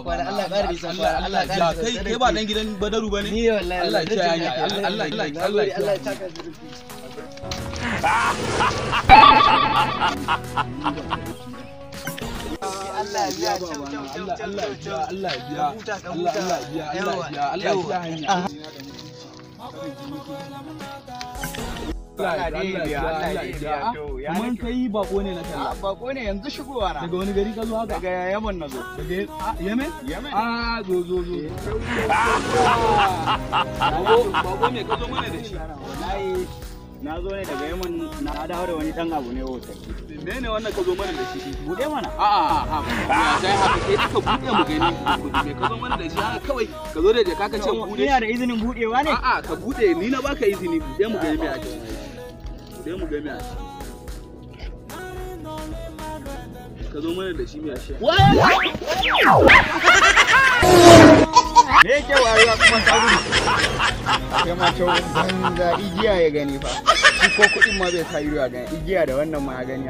Allah ya kai kai ba dan gidan Badaru bane. Ni wallahi. Allah ya kiyaye, Allah Allah Allah Allah ya taka. Allah ya biya. Allah ya biya, Allah ya biya, Allah Allah ya biya, Allah ya biya, Allah ya biya hanya. Allah ya biya, Allah ya biya. Kaman kai bako ne na kalla. Bako ne, yanzu shigowa na. Daga wani gari ka zo haka? Daga Yaman na zo. Daga Yemen? Yemen. Ah, zo zo zo. Bako, bako, me ka zo mana da shi? Wallahi na zo ne daga Yaman, na dawo da wani dan abu ne hotel. Mene wannan ka zo mana da shi? Bude mana. A'a, a'a, ya sai haka sai ka buɗe mu gani. Me ka zo mana da shi haka kawai? Ka zo da jaka ka ce buɗe. Ina da izinin budewa ne? A'a, ka buɗe, ni na baka izini, buɗe mu gani me a ciki. Buɗe mu gani me a ciki. Ka zo mana da shi me a ciki? Me yake wayewa kuma ka gudu? Kai ma kyau banza, igiya ya gani fa. Shi ko kuɗin ma bai sa ido ya gani. Igiya da wannan ma ya gani.